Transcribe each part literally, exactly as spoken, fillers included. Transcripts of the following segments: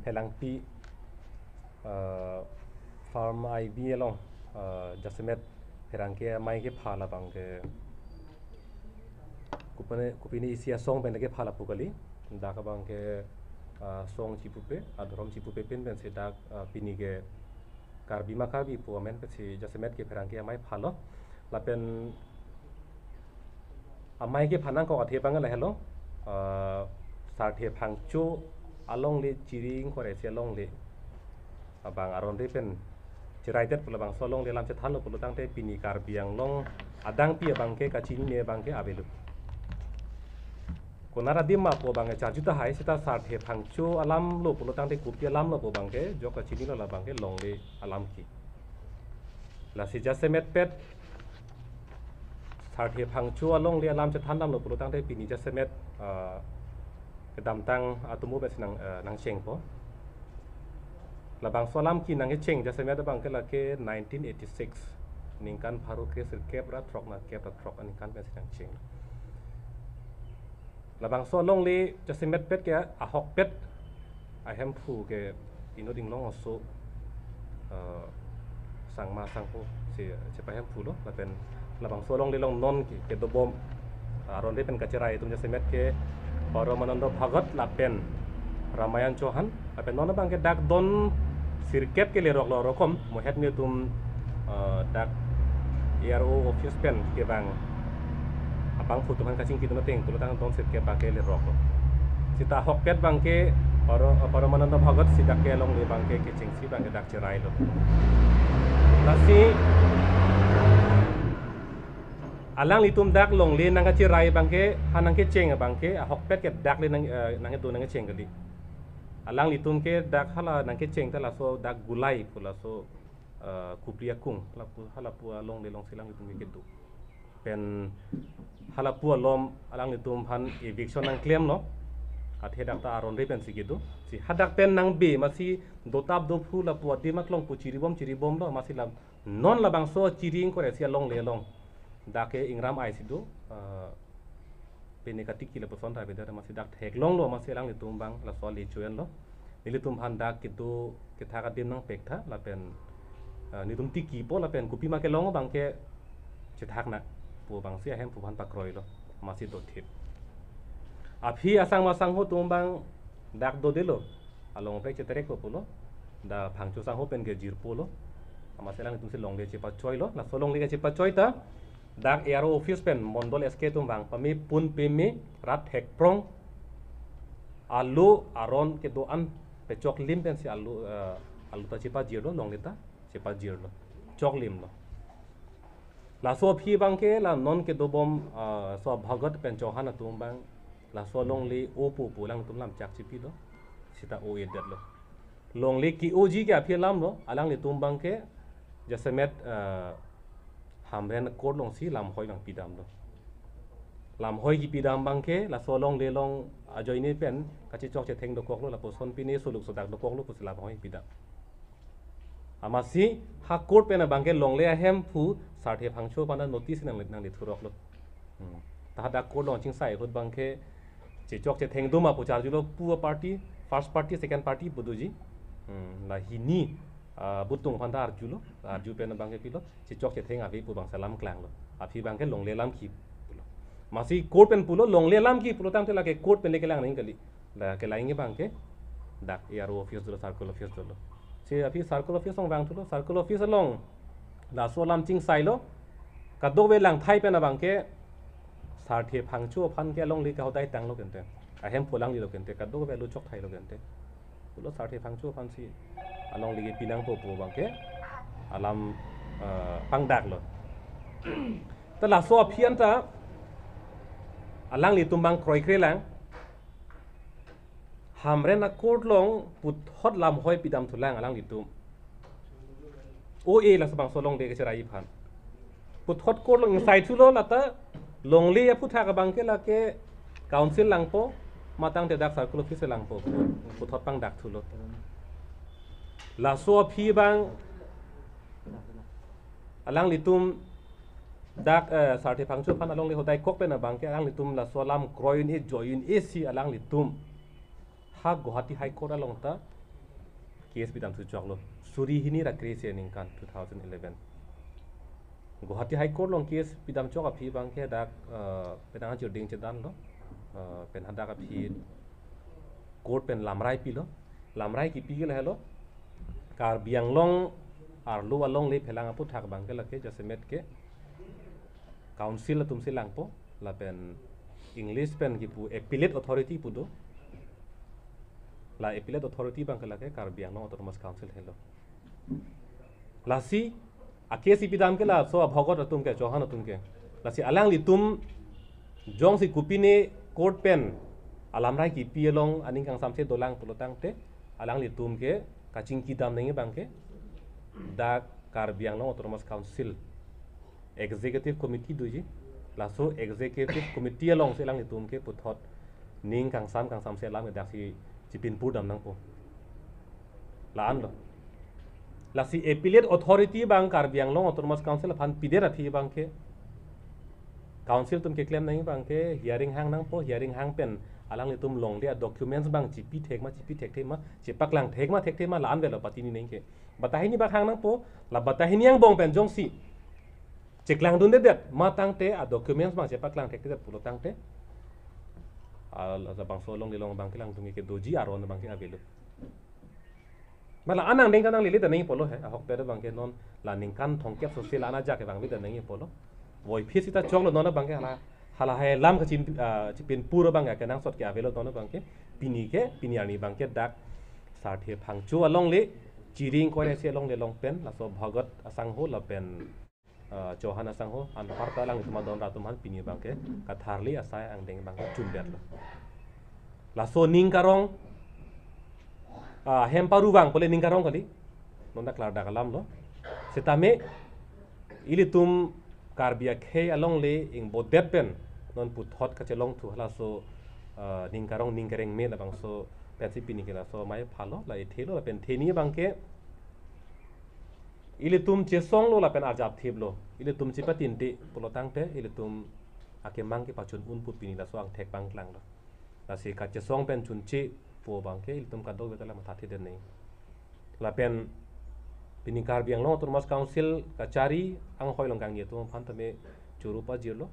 Phelangpi, ah, farm I B along, ah, jasemet pherangke amei kepha labang ke kopine, kopine isi asong pen kepha lapu kali. Dak abang ke, ah, song chipupe, adhorom chipupe pen pensi dak, ah, pini ke Karbi ma Karbi pu amen pensi jasemet ke pherangke amei phalo. Lapen amei kepha nangkok athe abang lahelo, ah, Sarthe Phangcho alongle chiri ingkoi ra isi alongle abang aron re pen cherai det pu labangso alongle alam chethanlo pulo tangte pini Karbi Anglong adangpi abang ke kachinine abang ke avelo. Konat adim ma pu abang ke charju tahai, seta Sarthe Phangcho alam lo pulo tangte kopi alam lo pu abang ke jok kachinilo labang ke longle alam ke. Lasi jasemet pet Sarthe Phangcho alongle alam chethan damlo pulo tangte pini jasemet, ah, kedamtang atomo pensi nang, ah, nangchengpo. Labangso alam ke nangkecheng jasemet abang ke lake nineteen eighty-six, ningkan pharo kre sirkep ra throk, na kep ra throk aningkan pensi nangcheng. Labangso alongle jasemet pet ke ahokpet ahemphu ke inut inglong aso, eh, sangma sangpo si chepahemphulo, lapen labangso alongle along non ke kedobom aron re pen kacherai atum jasemet ke Paramananda Bhagat lapen Ramayan Chauhan, lapen non abang ke dak don sirkep ke leroklo rokom, mohet netum, eh, dak A R O office pen kevang abangphu atum aphan kachingki atum ateng pulo tang don sirkep abang ke leroklo. Seta ahokpet abang ke Para-, Paramananda Bhagat si dak ke alongle abang ke kechengsi abang ke dak cherailo. Lasi alanglitum dak longle nangkacherai abang ke, ha nangkecheng abang ke ahokpet ke dak le nang, eh, nangkedo nangkecheng kali. Alanglitum ke dak hala nangkecheng ta laso dak Gulai pu laso, eh, Kupri akung, halapu, halapu alongle alongsi alanglitum ke kedo. Pen halapu alom alanglitum aphan eviction nangklemlo. Athe dak ta aron re pensi kedo. Si hadak pen nangbe masi dotap dophu lapu adim aklong pu chiribom chiribomlo, masi lam non labangso chiri ingkoi ra isi alongle along dak ke ingram ai si do, eh, pine katiki lapuson ta beda masi dak theklonglo, masi alanglitum abang laso ale choenlo. Nelitum aphan dak kedo kethak adim nangpek tha lapen, eh, netum tikipo lapen kopima kelong abang ke chethak nang pu abangsi ahemphu aphan pakroilo, masi dothip. Aphi asangma sangho atum abang dak dodelo, along prek cheterekpo pulo, dak Phangcho sangho pen ke jirpolo, amatsi alanglitum si longle chepachoilo, laso longle kechepachoi ta dak A R O office pen mondol S K atum vang pame pun peme rat thekprong, alo aron kedo-an pechoklim pensi alo, eh, alo ta chepajirlo, longle ta chepajirlo, choklimlo. Laso aphi abang ke la non kedobom, ah, so Bhagat pen Chauhan atum abang laso longle opo pu alangtum lam chak chipilo, seta o-edetlo. Longle ke-oji ke aphi alamlo, alanglitum abang ke jasemet, ah, Hamren Court alongsi lamhoi abang pidamlo. Lamhoi kipidam abang ke laso longle along ajoine pen kachechok chetheng dokoklo, lapuson pine soluk sodak dokoklo pusi lamhoi pidam. Amatsi ha court pen abang ke longle ahemphu Sarthe Phangcho aphan notice nang, nanglethuroklo. Hmm. Ta hadak court along chingsai ahut abang ke chechok chetheng doma pu charjulo, pu a party, first party, second party pu doji. Hmm. La hini, ah, Butung aphan ta arjulo, arju pen abang ke pilo, chechok chetheng ave pu abang si alam klanglo. Aphi abang ke longle alam ke pulo. Amatsi court pen pulo longle alam ke pulo tangte lake court pen le kelang nang kali. La kelang abang ke dak A R O office dolo, circle office dolo. Si aphi circle office along vangthulo, circle office along laso alam chingsailo. Kadokave langthai pen abang ke Sarthe Phangcho aphan ke alongle ke hodai tanglo kente, ahemphu alanglelo kente, kadokave alo chokthailo kente. Pulo Sarthe Phangcho aphansi alongle ke pinangpo pu abang ke alam, eh, pangdaklo. Ta laso aphi anta alanglitum abang kroikrelang. Hamren a court along puthot lamhoi pidamthulang alanglitum. O-e laso bangso longle kecherai aphan. Puthot court along ingsaithulo, lata longle aphuthak abang ke lake council langpo, matang te dak circle office langpo, puthot pangdakthulo. Laso aphi abang alanglitum dak, eh, Sarthe Phangcho aphan alongle hodaikok pen abang ke alanglitum laso alam kroi un-e, joi un-e si alanglitum ha Guwahati High Court along ta case pidam thuchoklo. Suri hini ra kre-isi aningkan two thousand eleven. Guwahati High Court along case pidam chok aphi abangke dak, eh, penang ajir ding chedanlo. Eh, pen hadak aphi court pen lamrai pilo. Lamrai kipi ke lahelo. Karbi Anglong arlo alongle phelang aphuthak abangke lake jasemet ke council atum si langpo, lapen English pen kipu appellate authority pu do. La appellate authority abangke lake Karbi Anglong Autonomous Council helo. Lasi a case ipidam ke laso abhogot atum ke, Chauhan atum ke. Lasi alanglitum jongsi kopine court pen alamrai kipi along aning kangsamse dolang pulo tangte, alanglitum ke kachingki dam nangji abangke dak Karbi Anglong Autonomous Council Executive Committee doji. Laso Executive Committee alongsi alanglitum ke puthot ning kangsam kangsamse alam ke daksi chipinpur dam nangpo. La-anlo. Lasi appellate authority abang Karbi Anglong Autonomous Council aphan pidet aphi abangke council atum keklem nangji abangke hearing hang nangpo, hearing hang pen alanglitum longle a documents abang chipi thek ma, chipi thekthe ma, chepaklang thek ma, thekthe ma, la-an avelo patini nangji ke. Batai hini bak hang nangpo, la batai hini angbong pen jongsi cheklangdundedet ma tangte, a documents abang chepaklang thekthedet pulo tangte, a, labangso alongle along abangke alangtum ke doji, aron abangke avelo. Mala anang ding kanang lili ta nangji pulo he, ahokpet abangke non la ningkan thomkep sose la-an ajak ke bang bida nangji pulo. Voiphit sita choklo non abangke hala, hala hai alam kachim, ah, chipinpur abangke kenangsot ke avelo non abangke. Pini ke, pini arni abangke dak Sarthe Phangcho alongle, Chiring Koiresi alongle along pen, laso Bhagat asangho lapen, ah, Chauhan asangho, anparta alanglitum adon rat atum aphan pini abangke katharli asai angdeng abangke chundetlo. Laso ning karong, ah, hem paruvang pule ning karong kali. Non dak klardak alamlo. Setame ilitum Karbi akhei alongle ingbodet pen non puthot kachelongthu halaso, ah, ning karong ning kereng me labangso pensi pini ke laso amei aphalo, la ethelo, lapen theni abangke ilitum chesonglo lapen arjapthiplo. Ilitum chepatinte pulo tangte ilitum akemang kepachun un pu pini laso angthek pangklanglo. Lasi kachesong pen chunche pu abangke ilitum kadokave ta la mathathedet nangji. Lapen pini Karbi Anglong Autonomous Council kachari anghoi along kangni atum aphan tame choro pajirlo.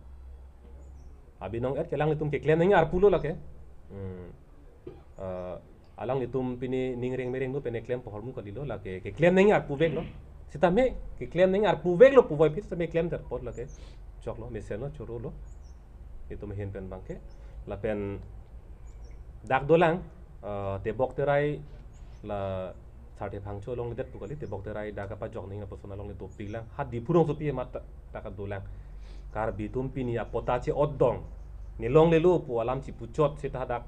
Abinong et ke alanglitum keklem nangji arpulo lake. Hmm. Ah, alanglitum pini ning reng mereng do pen keklem pohormu kalilo, lake keklem nangji arpuveklo. Setame keklem nangji arpuveklo pu voiphit setame klemdet apot lake choklo, mesenlo, chorolo. Itum ahin pen abangke. Lapen dak dolang, ah, tebok terai la Sarthe Phangcho alongledet pu kali, tebok terai dak kapajok nangji lapuson alongle dopiklang. Ha Diphu rongsopi amat ta, ta kadolang. Karbi atum pini apota che-otdong, ne longlelo pu alam chipuchot seta hadak,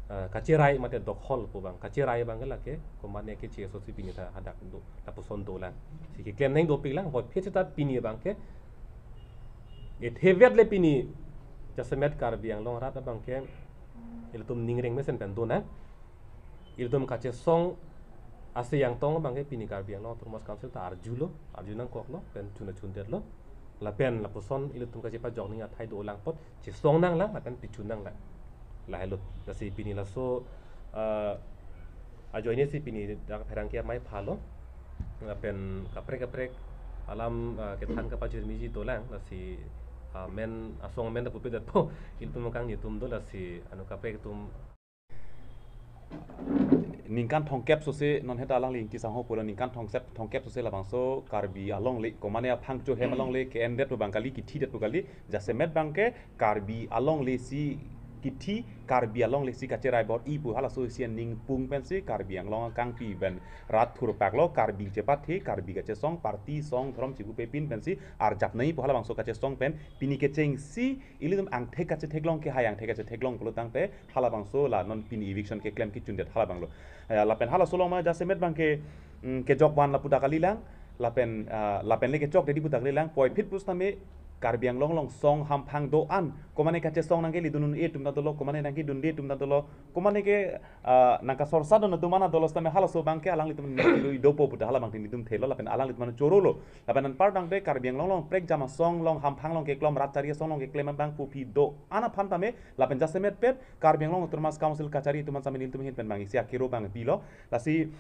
eh, kacherai mate dokhol pu abang. Kacherai abang lake, komane ke che-oso si pini ta hadak do, lapuson dolang. Si keklem nangji dopiklang, voiphit seta pini abangke, ethevet le pini jasemet Karbi Anglong arat abangke, ilitum ning reng mesen pen donang. Ilitum kachesong ase yangtong abangke pini Karbi Anglong Autonomous Council ta arjulo, arju nangkoklo, pen chun ta chundetlo. Lapen lapuson ilitum kachepajok nangji athai dolang apot, chesong nanglang, lapen pichun nanglang. Lahelo, lasi pini laso, eh, ajoine si pini dak pherangke amei aphalo. Lapen kaprek kaprek alam, eh, kethan kapachirmiji dolang, lasi, ah, men, asong men ta pupedet po, ilitum kangni atum do, lasi anu kaprek atum. Ningkan thomkep sose, non heta alangli Ingti sangho pulo ningkan thomkep, thomkep sose labangso Karbi alongle, komane aphangcho hem alongle ke-endet pu abang kali, kithidet pu kali, jasemet abangke Karbi alongle si kithi, Karbi alongle si kacherai bor-i pu halaso isi aning pung pensi Karbi Anglong akangpi pen rat thurpaklo, Karbi chepathe, Karbi kachesong, party, song, dhorom chibupepin pensi arjap nangji pu halabangso kachesong pen pini kechengsi ilitum angthek kachetheklong, kehai angthek kachetheklong pulo tangte halabangso la non pini eviction keklem kechundet halabanglo. Eh, lapen halaso along ma jasemet abangke, mm, kejok van lapu ta kalilang, lapen, ah, lapen le kechokdetji pu ta kalilang, voiphit pusitame Karbi Anglong along song hamphang do-an, komane kachesong nangkelidun un-e atum ta dolo, komane nangkedunde atum ta dolo, komane ke, ah, nangkasorsadun atum ana dolo setame halaso abangke alanglitum nangkilui dopo pu ta halabangke nelitum thelo, lapen alanglitum chorolo. Lapen anpar tangte Karbi Anglong along prekjam asong along hamphang along keklem, rat chari asong along keklem abang pupi do-an aphan tame, lapen jasemet pet Karbi Anglong Autonomous Council kachari atum an sitame nelitum ahin pen bang isi akero abang pilo. Lasi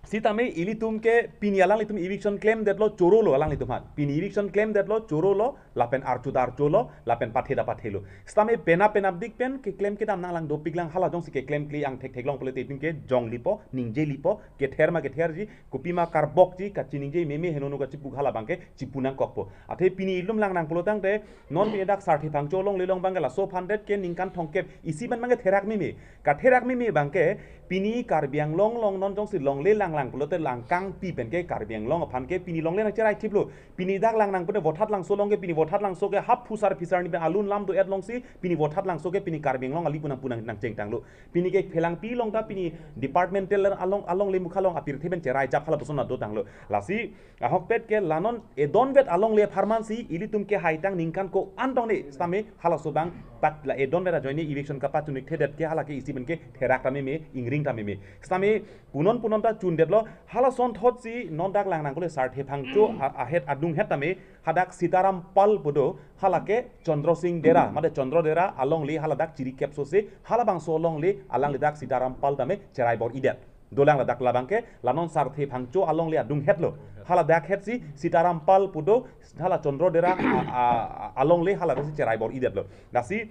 Sitame ilitum ke pini alanglitum eviction klemdetlo, chorolo alanglitum aphan. Pini eviction klemdetlo, chorolo, lapen archu ta archulo, lapen pathe ta pathelo. Sitame penap penapdik pen keklem kedam nanglang dopiklang, hala jongsi keklem kli angthek theklong pulote itum ke jonglipo, ningjelipo, kether ma ketherji, kopima karbokji, kachiningje meme henono kachipu hala abangke chipu nangkokpo. Athe pini ilum langnang pulo tangte, non pini dak Sarthe Phangcho alongle along abangke laso aphan det ke ningkan thomkep isi pen abangke therak meme. Katherak meme abangke pini Karbi Anglong along non jongsi longle langlang pulote langkangpi pen ke Karbi Anglong aphan ke pini longle nangcherai thiplo. Pini dak langnang pute Vothatlangso along ke pini Vothatlangso ke hap phusar phisar ni pen alun lam do-et longsi pini Vothatlangso ke pini Karbi Anglong ali pu nang pu nang nangchengtanglo. Pini ke Phelangpi along ta pini departmental along alongle mukha along apirthe pen cherai jap hala puson ado tanglo. Lasi ahokpet ke la non edonvet alongle apharman si ilitum ke haitang ningkan ko-an tong ne sitame halaso abang pat la edonvet ajoine eviction kapachun-ik thedet ke hala ke isi pen ke therak ta meme, ingring ta meme. Sitame punon punon ta chundetlo, halason thotsi non dak langnang kole Sarthe Phangcho a-, ahet adunghet tame hadak Sitaram Pal pu do, hala ke Chandra Sing Dera, mate Chandra Dera alongle hala dak chirikep sose, halabangso alongle alangli dak Sitaram Pal tame cherai bor-idet. Dolang ladak labangke, la non Sarthe Phangcho alongle adunghetlo. Hala dak hetsi Sitaram Pal pu do, hala Chandra Dera a, a, a, alongle hala dak si cherai bor-idetlo. Lasi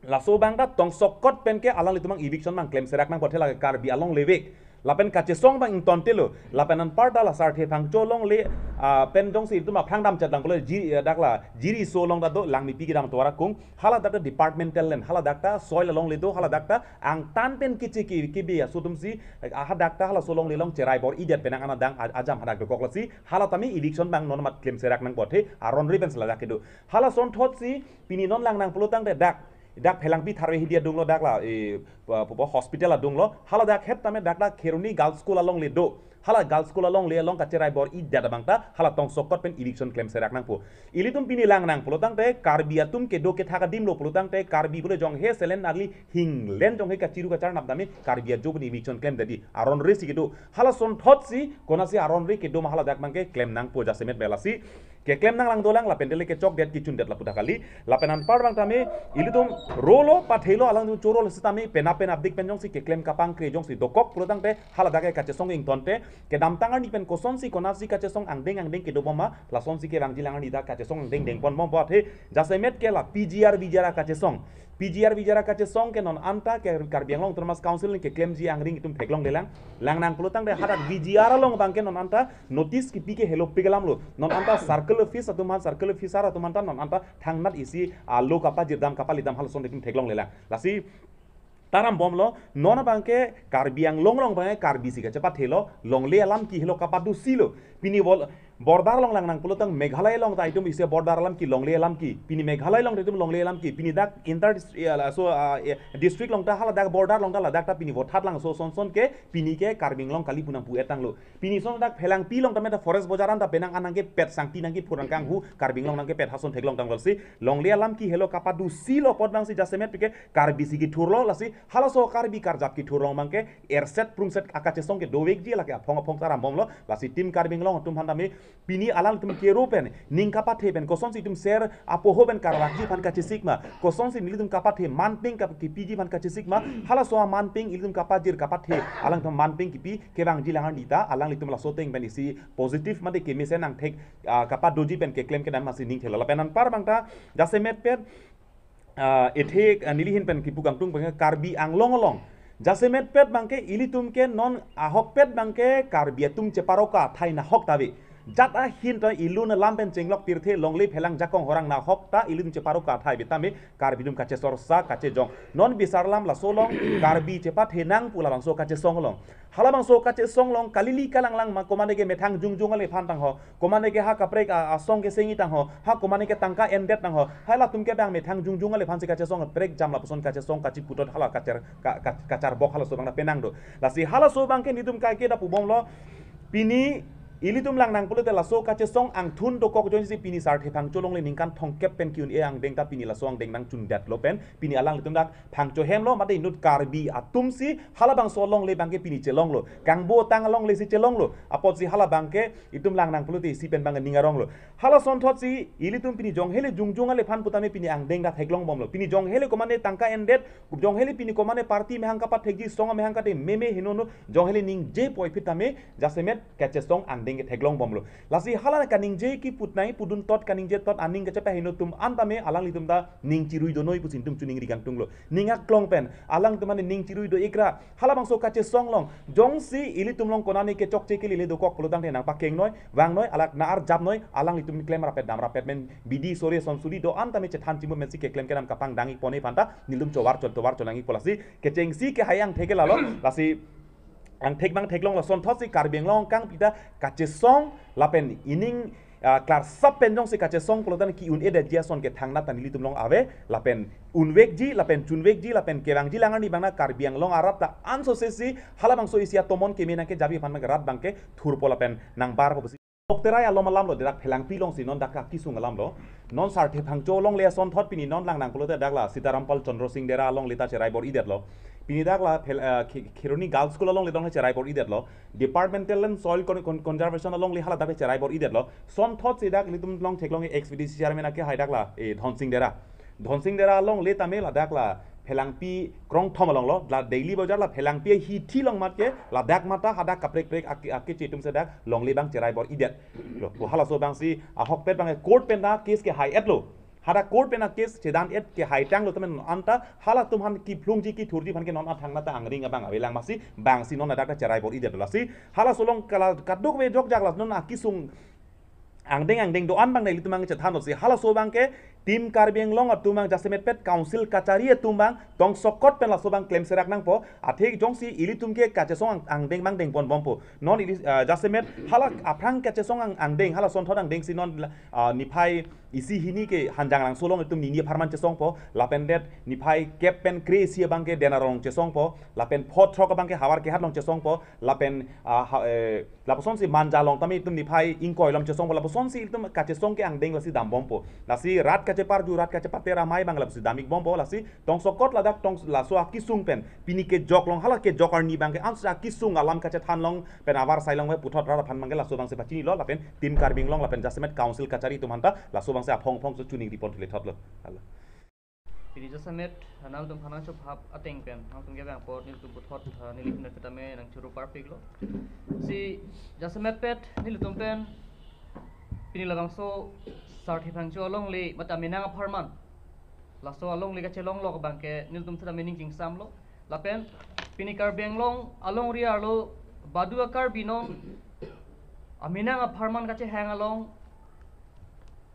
laso abang ta tongsokot pen ke alanglitum abang eviction abang klemserak nangpo, athe lake Karbi alongle vek. Lapen kachesong abang ingtontelo. Lapen anparta la Sarthe Phangcho alongle, ah, pen jongsi itum aphrang damchat lang kole ji, eh, dak la Jiriso along ta do Langmepi kedam tovar akung. Hala dak ta departmental land, hala dak ta soil alongle do, hala dak ta angtan pen keche ke, kebi aso atumsi, eh, hadak ta halaso alongle along cherai bor-idet pen nang anadang a-, ajam hadak dokok lasi. Hala tame eviction abang non mat klemserak nangpo, athe aron ri pen si ladak kedo. Halason thotsi pini non langnang pulo tangte dak, dak Phelangpi Tharve Hidi adunglo, dak la, eh, pa-, pa-, pa-, hospital adunglo. Hala dak het tame dak la Kheroni Girls School alongle do. Hala Girls School alongle along kacherai bor-idet abang ta hala tongsokot pen eviction klemserak nangpo. Ilitum pini langnang pulo tangte Karbi atum kedo kethak adimlo pulo tangte Karbi pule jong he selen nagli hinglen jong he kachiru kacharnap tame Karbi ajo pen eviction klemdetji, aron ri si kedo. Halason thotsi konatsi aron ri kedo ma hala dak abangke klem nangpo, jasemet pen lasi keklem nanglang dolang lapen tele kechokdet kechundet lapu dak kali. Lapen anpar abang tame ilitum rolo pathelo, alangtum chorolo sitame penap penapdik pen jongsi keklem kapangkre jongsi dokok pulo tangte hala dak ke kachesong ingtonte kedamtang arni pen kosonsi konatsi kachesong angdeng angdeng kedobom ma, lasonsi kevangji lang arni dak kachesong angdeng dengponbompo, athe jasemet ke la P G R V G R kachesong. P G R V G R kachesong ke non anta ke Karbi Anglong Autonomous Council ni keklemji angring itum theklonglelang. Langnang pulo tangte hadak V G R along abangke non anta notice kipi ke helopik alamlo. Non anta circle office atum aphan, circle officer atum aphan ta non anta thangnat isi alo kapajir dam kapali dam halason itum theklonglelang. Lasi tarambomlo, non abangke Karbi Anglong along abangke Karbi si kachepathelo, longle alam ke helo kapadusilo. Pini bol-, border along langnang pulo tang Meghalaya along ta itum isi border alam ke longle alam ke. Pini Meghalaya along itum longle alam ke. Pini dak inter dist-, ya, la, so, ah, ya, district along ta hala dak border along ta ladak ta pini Vothatlangso sonson ke pini ke Karbi Anglong kali pu nang pu-et tanglo. Pini son dak Phelangpi along tame ta forest bojar an ta penang an nangkepet, sangti nangkephur nangkanghu, Karbi Anglong nangkepet hason theklong tanglo si. Longle alam ke helo kapadusilo apot abang si jasemet pike Karbi si kethurlo, lasi halaso Karbi karjap kethur along abangke erset prungset akachesong ke dovekji, lake aphong aphong tarambomlo. Lasi Team Karbi Anglong atum aphan tame pini alangtum kero pen, ning kapathe pen, kosonsi itum ser apoho pen karvakji aphan kachesik ma, kosonsi nelitum kapathe manpeng kap-, kipiji aphan kachesik ma, halaso amanpeng ilitum kapajir kapathe, alangtum manpeng kipi kevangji lang arni ta alanglitum laso ateng pen isi positive mate kemesen angthek, ah, kapadoji pen keklem kedam masi ning thelo. Lapen anpar abang ta jasemet pen, ah, ethe, ah, neli ahin pen kipu kangtung abangke Karbi Anglong along jasemet pet abangke ilitum ke non ahokpet abangke Karbi atum cheparoka athai nahok ta ave. Jat ahin ta ilun alam pen chenglok pirthe longle phelang jakong horang nahok ta ilitum cheparoka athai ave tame Karbi atum kachesorsa kachejong. Non bisarlam laso along Karbi chepathe nang pu labangso kachesong along. Halabangso kachesong along kalili kalanglang ma, komane ke methang jungjung ale aphan tangho, komane ke ha kaprek a-, asong kesengji tangho, ha komane ke tangka endet tangho, halatum ke abang methang jungjung ale aphan si kachesong prek jam lapuson kachesong kachiputot hala kachar, ka-, ka-, kacharbok halaso abang ta penang do. Lasi halaso abangke nelitum kaike ta pubomlo. Pini Ilitum lang nang pulote laso kachesong angthun dokok ajoinesi pini Sarthe Phangcho alongle ningkan thomkep pen ki-un-e angdeng ta pini laso angdeng nangchundetlo pen pini alanglitum dak Phangcho hemlo mate inut Karbi atumsi halabangso alongle abangke pini chelonglo. Kangbo tang alonglesi chelonglo. Apotsi halabangke itum lang nang pulote isi pen abang ning aronglo. Halasonthotsi ilitum pini jonghele jongjong alephan putame pini angdeng dak theklongbomlo. Pini jonghele komane tangka endet, jonghele pini komane party mehang kapathekji, song mehang kate meme henono, jonghele ningje puvoiphit tame jasemet kachesong angdeng ke theklongbomlo. Lasi hala kaningje kiputnai pudun tot kaningje tot aning kachepaheno atum an tame alanglitum ta ning chirui donoi pusi itum chuningri kangtunglo. Ning aklong pen alangtum an ning chirui do-ikra. Halabangso kachesong along jongsi ilitum along konane kechokche kelile dokok pulotangte nangpakengnoi, vangnoi, alak na-arjapnoi, alanglitum klem rapet dam rapet men bidi sore sonsuri do-an tame chethan chimut mensi keklem kedam kapangdang-ikpon-e aphanta nelitum chovar chon tovar chonang-ikpo. Lasi kechengsi kehai angthek ke lalo, lasi angthek abang theklong lasonthotsi Karbi Anglong kangpita kachesong lapen ining ah, klarsap pen jongsi kachesong pulote ki-un-edetji ason ke thangnat ta nelitum along ave, lapen unvekji, lapen chunvekji, lapen kevangji lang arni abang na Karbi Anglong arat ta ansosesi halabangso isi atomon keme nangkejabi aphan abang rat abangke thurpo lapen nangbarpo pusi. Dokterai alom alamlo, dak Phelangpi alongsi non dak akisung alamlo. Non Sarthe Phangcho alongle asonthot pini non lang nang pulote dak la Sitaram Pal Chandra Singh Dera alongle ta cherai bor-idetlo. Pini dak la Phel-, eh, Khe-, Kheroni Girls School alongle along cherai bor-idetlo. Departmental and Soil Con-, Con-, Conservation alongle hala dak cherai bor-idetlo. Sonthotsi dak ilitum along theklong ex V D C chairman akehai dak la, eh, Dhon Singh Dera. Dhon Singh Dera alongle tame ladak la Phelangpi krongthom alonglo, la Daily Bazar la Phelangpi hithi along mat ke, ladak mata hadak kaprek prek ake, akeche atumsi dak longle abang cherai bor-idetlo. Ko halaso abangsi ahokpet abang court pen ta case kehai-etlo. Hadak court pen a case chedan-et kehai tanglo tame non anta halatum aphan kiphlungji kithurji aphan ke non athangnat ta angring abang avelang masi bangsi non adak ta cherai bor-idetlo. Lasi halaso along kala kadokave jokjak la non akisung angdeng angdeng do-an abang na ilitum abang chethanlo si halaso abangke Team Karbi Anglong atum abang jasemetpet council kachari atum abang tongsokot pen laso abang klemserak nangpo. Athe jongsi ilitum ke kachesong ang-, angdeng abang dengponbompo. Non ili, ah, jasemet hala aphrang kachesong ang-, angdeng, halasonthot angdengsi non, ah, niphai isi hini ke Hanjangrangso along itum nini apharman chesongpo, lapen det niphai kep pen kre-isi abangke Dena along chesongpo, lapen pho throk abangke Howraghat along chesongpo, lapen, ah, ha-, eh, lapusonsi Manja along tame itum niphai ingkoi along chesongpo, lapusonsi itum kachesong ke angdeng lasi dambompo. Lasi rat kacheparju, rat kachepater amei abang lapusi dam-ikbompo, lasi tongsokot ladak tong laso akisung pen pini kejok along hala kejok arni abangke ansi akisung alam kachethan along pen avarsai along ve puthot rat aphan abangke laso abangsi pachinilo lapen Team Karbi Anglong lapen jasemet council kachari atum aphanta laso abangsi aphong aphongsi choningriponthulethotlo. Hala. Pini jasemet nangtum aphan nangchophap ateng pen nangtum kevang apot nelitum puthot, ah, neli hinat petame nangchoro parpiklo. Si jasemetpet nelitum pen pini labangso Sarthe Phangcho alongle mate Amenang apharman laso alongle kachelonglok abangke nelitum petame ning chingsamlo. Lapen pini Karbi Anglong alongri arlo badu a-Karbi non Amenang apharman kachehang along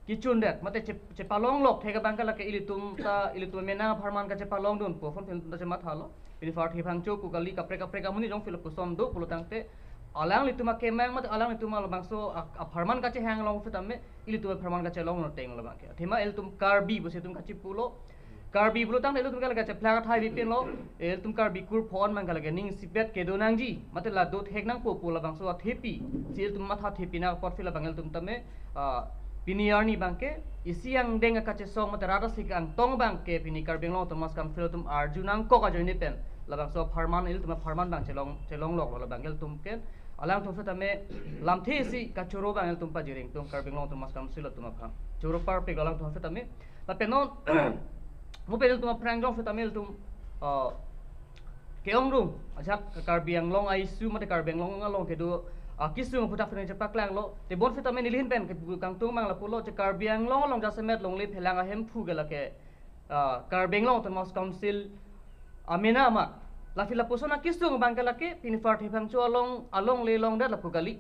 kichundet mate che-, chepalonglok thek abangke lake ilitum ta, ilitum Amenang apharman kachepalongdunpo, pon pen ta chemathalo. Pini Sarthe Phangcho pu kali, kaprek kaprek amonit jongsi lapuson do pulotangte alanglitum akemang mate alanglitum labangso a-, apharman kachehang along petame ilitum apharman kachelong noteng labangke. Athema ilitum Karbi pusi itum kachipulo. Karbi pulotangte ilitum ke lake cheplang athai bipinlo, ilitum Karbi kur phon abangke lake ning isipet kedo nangji, mate la dothek nangpo pu labangso athepi si ilitum matha thepi nang apot si labang ilitum tame, ah, pini arni abangke isi angdeng akachesong mate rat asik angtong abangke pini Karbi Anglong Autonomous Council atum arju nangkok ajoine pen labangso apharman ilitum apharman abang chelong, chelongloklo labang ilitum ke alangtum petame lamthe isi kachoro abang ilitum pajireng tung Karbi Anglong Autonomous Council atum aphan choro parpik alangtum petame. Lapen non mo pen ilitum aphrang jongsi tame ilitum, ah, ke-ong rung ajak Karbi Anglong a-issue mate Karbi Anglong along kedo, ah, kisung aphuthak phen chepaklanglo. Te bonsi tame neli ahin pen kepu kangtung abang lapulo, che Karbi Anglong along jasemet longle phelang ahemphu ke lake, ah, Karbi Anglong Autonomous Council amena amat. Lasi lapuson akisung abangke lake pini Sarthe Phangcho along alongle longdet lapu kali.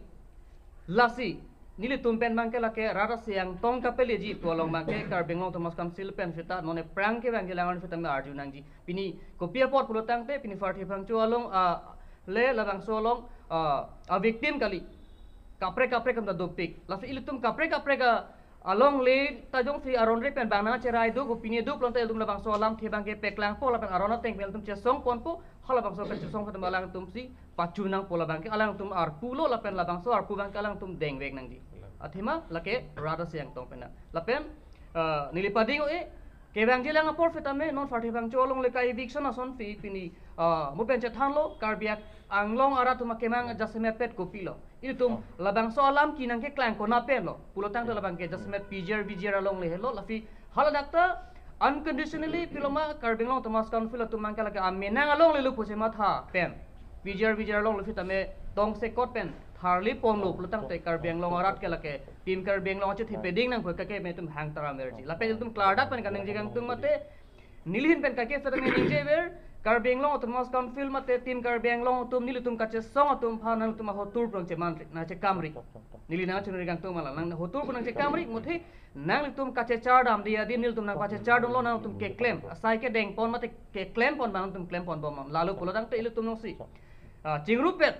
Lasi nelitum pen abangke lake rat asik angtong kapeleji pu along abangke Karbi Anglong Autonomous Council pen seta non aphrang kevang kelang an seta me arju nangji. Pini kopi apot pulotangte pini Sarthe Phangcho along, ah, le labangso along, ah, a-victim kali. Kaprek kaprek atum ta dopik. Lasi ilitum kaprek kaprek a, alongle ta jongsi aron re pen bang nangcherai do, kopine do pulote ilitum labangso alamthe abangke paklangpo lapen aron ateng pen ilitum chesongponpo, halabangso kachesong atum alangtumsi pachunangpo, labangke alangtum arpu lo lapen labangso arpu abangke alangtum dengvek nangji. Athema lake rat asi angtong pen nang. Lapen, eh, neli pading o-e, kevangjilang apor sitame non Pharthe Phangcho alongle ka-eviction asonsi pini, ah, mo pen chethanlo, Karbi Anglong arat atum akemang jasemet pet kopilo. Ilitum labangso alam kenang keklang konat pen lo pulo tangte labangke jasemet P G R V G R alongle helo, lasi haladak ta unconditionally piloma Karbi Anglong Autonomous Council atum abangke lake amenang alongle lo pusi matha pen P G R V G R alongle sitame tongsekot pen tharliponlo pulo tangte Karbi Anglong arat ke lake Team Karbi Anglong achethe peding nangkok kake me tum hang tara merji. Lapen ilitum klardak pen kaningje kangtung mate, neli ahin pen kake sitame ningjever, Karbi Anglong Autonomous Council mate Team Karbi Anglong atum nelitum kachesong atum aphan nangtum ahotur pu nangchemanri, nangchekamri. Neli nangchunri kangtung ma la, nang hotur pu nangchekamri, muthe nanglitum kachechar damde adim nelitum nangpachechar dunlo, nangtum keklem, asai kedengpon mate keklemponbom, nangtum klemponbom. Lalo pulo tangte ilitum nongsi, ah, chingrupet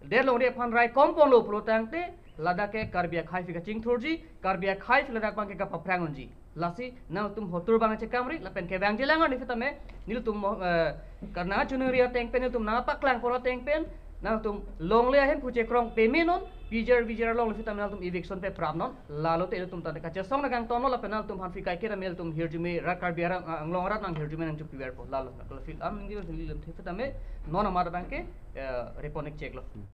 det longri aphan raikomponlo pulo tangte ladak ke Karbi akhei aphi kachingthurji, Karbi akhei aphi ladak abangke kapaphrang unji. Lasi nangtum hotur abang nangchekamri, lapen kevangjilang arni sitame nelitum mo, eh, karna chuningri ateng pen, nelitum nangpaklangpon ateng pen, nangtum longle ahem puche krong pemenon, P G R V G R alongle sitame nangtum eviction peprapnon. Lalo te ilitum tangte kachesong nangkangtonlo lapen nangtum aphan aphi kaiketa me ilitum hirjume, rat Karbi arat, ah, Anglong arat nang hirjume nangchopiverpo. Lalo, lalo aphi, am ningje neli lam the sitame non amat abangke, eh, reponik cheklo.